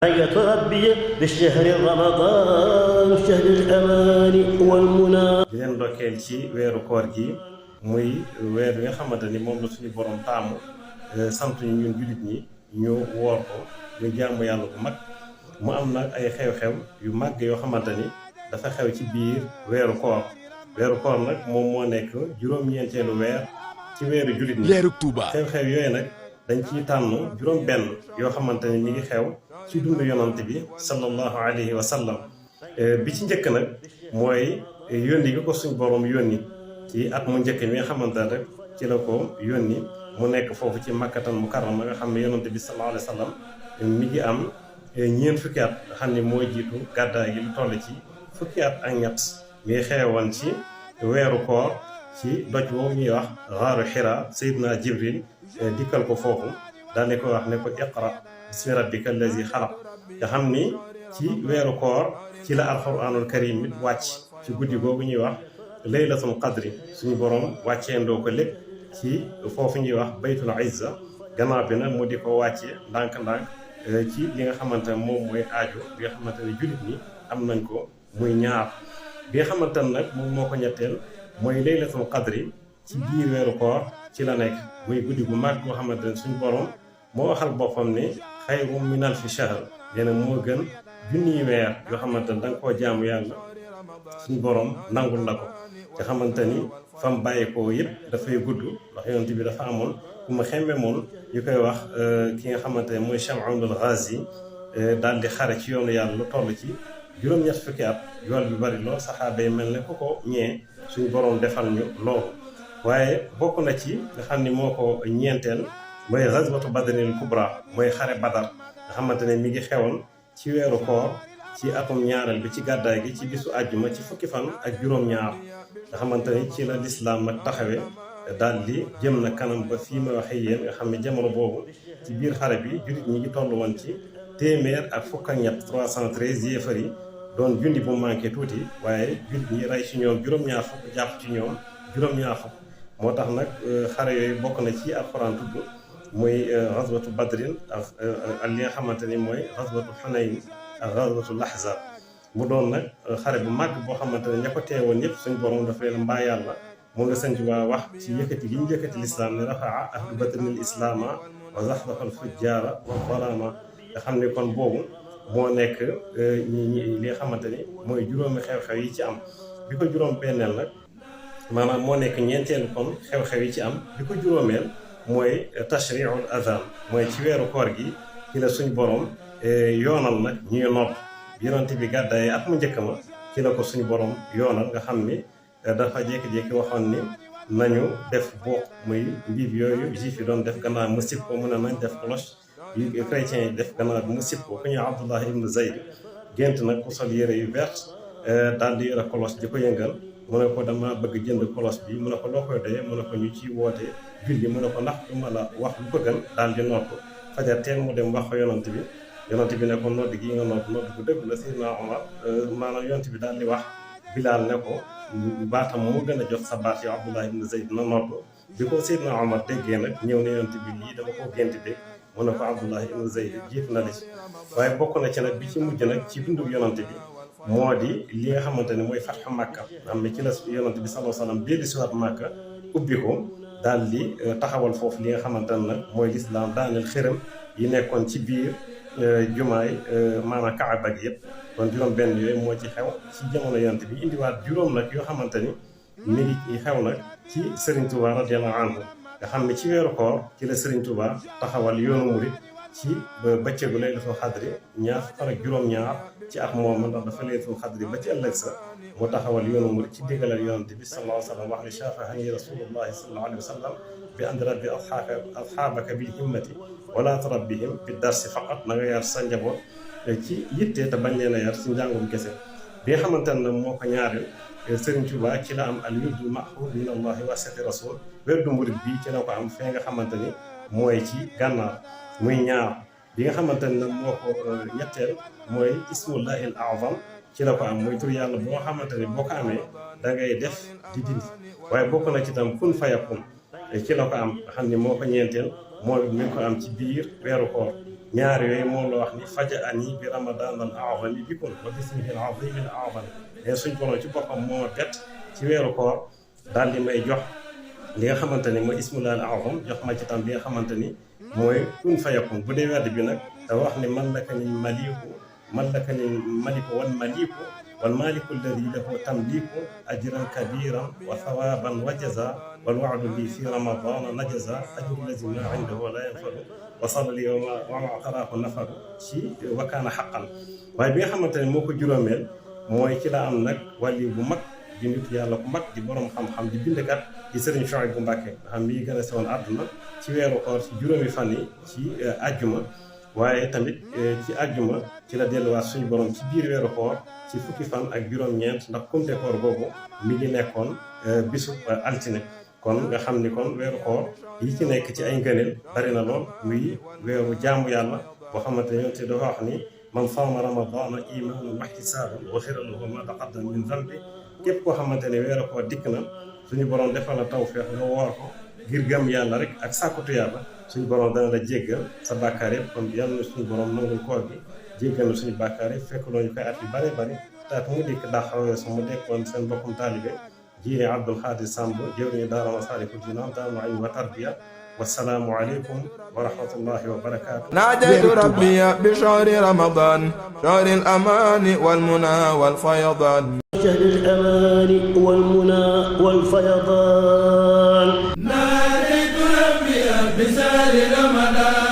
حياة ربي بالشهر رمضان شهر الأمان والمنى. di leen ndokkeel ci weeru koor gi muy weer wi nga xamante ni moom la suñu borom taamu sant ñu ñun jullit ñi ñu woor ko muy jaamu yàlla bu mag mu am nag ay xew-xew yu màgg yoo xamante ni dafa xew ci biir weeru koor nag moom moo nekk juróom-ñeenteelu weer ci weeru jullit ñi. leeru Tuuba xew-xew yooyu nag dañ ciy tànn juróom-benn yoo xamante ni mi ngi xew ci dundu yonante bi sallallahu alayhi wa sallam. bi ci njëkk nag mooy yónni gi ko suñ borom yónni ci at mu njëkk mi nga xamante ne rek ci la ko yónni mu nekk foofu ci makkatal mukarrama nga xam ne yonante bi sallallahu alayhi wa sallam mi ngi am ñeent fukki at nga xam ne moo jiitu gàddaay gi lu toll ci fukki at ak ñett mi ngi xewoon ci weeru koor ci doj woowu ñuy wax xaaru xira Seydina Jibril dikkal ko foofu daal di ko wax ne ko iqra bismi rabbika allazi xalaq nga xam ni ci weeru koor ci la alquranul karim it wàcc ci guddi googu ñuy wax laylatul qadri suñu borom wàcceendoo ko lépp ci foofu ñuy wax baytul izza gannaaw bi nag mu di ko wàcce ndànk-ndànk ci li nga xamante ne moom mooy aajo bi nga xamante ne jullit ñi am nañ ko muy ñaar bi nga xamante ne nag moom moo ko ñetteel mooy laylatul qadri ci biir weeru koor ci la nekk muy guddi gu mag boo xamante ne suñu borom moo waxal boppam ne xayrum min alfi shahr nee na moo gën junniy weer yoo xamante ne da nga koo jaamu yàlla suñu borom nangul la ko nga xamante ni fam bàyyi ko yëpp dafay gudd ndax yonent bi dafa amoon ku ma xemme moon ñu koy wax ki nga xamante ne mooy Sham'unul Ghazi daal di xare ci yoonu yàlla lu toll ci juróom-ñett fukki at yool bi bari lool saxaaba yi mel ne ku ko ñee suñu borom defal ñu loolu waaye bokk na ci nga xam ni moo ko ñeenteel mooy ghazwatu badrinil kubra mooy xare badar nga xamante ne mi ngi xewoon ci weeru koor ci atum ñaareel bi ci gàddaay gi ci bisu àjjuma ci fukki fan ak juróom-ñaar nga xamante ni ci la lislaam nag taxawee daal di jëm na kanam ba fii ma waxee yéen nga xam ne jamono boobu ci biir xare bi jullit ñi ngi toll woon ci téeméer ak fukk ak ñett 313 yéefar yi doon junni bu manqué tuuti waaye jullit ñi rey ci ñoom juróom-ñaar fukk jàpp ci ñoom juróom-ñaar fukk moo tax nag xare yooyu bokk na ci alxuraan tudd muy ghazwatu badrin ak li nga xamante ni mooy ghazwatu xunayn ak ghazwatu lahzab mu doon nag xare bu màgg boo xamante ne ña ko teewoon ñëpp suñ borom dafa leen mbaa yàlla moo nga sëñ Tuubaa wax ci yëkkati gi ñu yëkkati lislaam ne rafaa ahlu badrinil islaama wa zaxzaqa al fujjaara wa zalama nga xam ne kon boobu moo nekk ñi li nga xamante ni mooy juróomi xew-xew yi ci am bi ko juróom benneel nag maanaam moo nekk ñeenteelu kon xew-xew yi ci am bi ko juróomeel mooy tashri'ul adhan mooy ci weeru koor gi ci la suñ borom yoonal nag ñuy nodd yonent bi gàddaay at mu njëkk ma ci la ko suñu borom yoonal nga xam ni dafa jékki-jékki waxoon ni nañu def bokk muy mbiib yooyu juif yi doon def gannaaw mu sib ko mu ne nañ def cloche yu chrétiens yi def gannaaw bi mu sib ko ku ñëw Abdullah ibn Zayd gént nag ku sol yére yu vert daal di yore cloche di ko yëngal mu ne ko dama bëgg jënd cloche bi mu ne ko loo koy doyee mu ne ko ñu ci woote julli mu ne ko ndax du ma la wax lu ko gën daal di nodd fajar teel mu dem wax ko yonent bi ne ko nodd gi nga nodd bu dëgg la Seydina Omar maanaam yonent bi daal di wax Bilaal ne ko baatam moo gën a jot sa baat yow Abdullah ibn Zayd na nodd bi ko Seydina Omar déggee nag ñëw ne yonent bi lii dama koo gént dégg mu ne ko Abdullah ibn Zayd jiitu na li ci waaye bokk na ci nag bi ci mujj nag ci dundu yonent bi moo di li nga xamante ne mooy fatxu Makka xam ne ci la yonent bi sallallahu alayhi wa sallam dellu si waat Makka ubbi ko daal di taxawal foofu li nga xamante ne nag mooy lislaam daaneel xërëm yi nekkoon ci biir jumaay maanaam Kaaba gi yëpp kon juróom benn yooyu moo ci xew ci jamono yonent bi indiwaat juróom nag yoo xamante ni mi ngi xew nag ci Serigne Touba radiyallahu anhu nga xam ne ci weeru koor ci la Serigne Touba taxawal yoonu murit ci bëccëgu laylatul xadri ñaar fukk ak juróom-ñaar ci ak moom ndax dafa laylatul xadri ba ci ëllëg sa mu taxawal yoonu murit ci diggalal yonent bi sallallahu alayhi wa sallam wax ne shafahani rasulullahi sallallahu alayhi wa sallam bi and rabbi asxaabaka bil himmati wala tarabbihim bi darsi faqat na nga yar sa njaboot ci yitte te bañ leen a yar ci njàngum kese bi nga xamante ne moo ko ñaareel Serigne Touba ci la am al wirdul maxuud min allahi wa sati rasul werdu murit bi ci la ko am fee nga xamante ni mooy ci gànnaar muy ñaar bi nga xamante ne moo ko ñetteel mooy ismullahi al azam ci la ko am muy tur yàlla boo xamante ni boo ko amee da ngay def di dindi waaye bokk na ci tam kun fayakun ci la ko am nga xam ni moo ko ñeenteel moo mi ngi ko am ci biir weeru koor ñaar yooyu moom la wax ni faja ani bi ramadan al a'zami bikun wa bismihi al azim al a'zam mais suñ borom ci boppam moo ma bett ci weeru koor daal di may jox li nga xamante ni mooy ismullah al a'zam jox ma ci tam li nga xamante ni mooy kun fayakun bu dee werd bi nag da wax ni man laka ni maliku wal maliku wal maliku alladi lahu tamliku ajran kabiran wa thawaban wa jaza wal wa'du li fi ramadana najaza ajru allazi ma indahu la yanfadu wa sabli wa ma qaraahu nafaru ci wa kaana haqqan waaye bi nga xamante ne moo ko juróomeel mooy ci la am nag wàlli bu mag di nit yàlla ku mag di borom xam-xam di bindkat di Sëriñ Suhaybu Mbàkke nga xam mi gën a sewoon àdduna ci weeru koor ci juróomi fan yi ci àjjuma waaye tamit ci àjjuma ci la delluwaat suñu borom ci biir weeru koor ci fukki fan ak juróom-ñeent ndax kumte koor boobu mi ngi nekkoon bisu altine kon nga xam ni kon weeru koor yi ci nekk ci ay ngëneel bari na lool muy weeru jaamu yàlla boo xamante ne te dafa wax ni man saama ramadana imanan wa ihtisaban ghufira lahu ma taqaddama min dhanbi képp koo xamante ne weeru koor dikk na suñu borom defal la tawfeex nga woor ko ngir gëm yàlla rek ak sàkkutu yàlla suñu borom dana la jéggal sa bàkkaar yëpp kon yàlla na suñu borom nangul koor gi jéggal na suñu bàkkaar yëpp fekk loo ñu koy at yu bari bari taat mu dikk daxawee su mu dekkoon seen bokkum taalibe jiine Abdul Xaadir Samb jëwriñu daara Masaalikul Jinaan daara ilm wa tarbiya wassalaamu aleykum wa rahmatullahi wa barakaatu. ناجيت ربي بشهر رمضان شهر الأمان والمنى والفيضان شهر الأمان والمنى والفيضان ناجيت ربي بشهر رمضان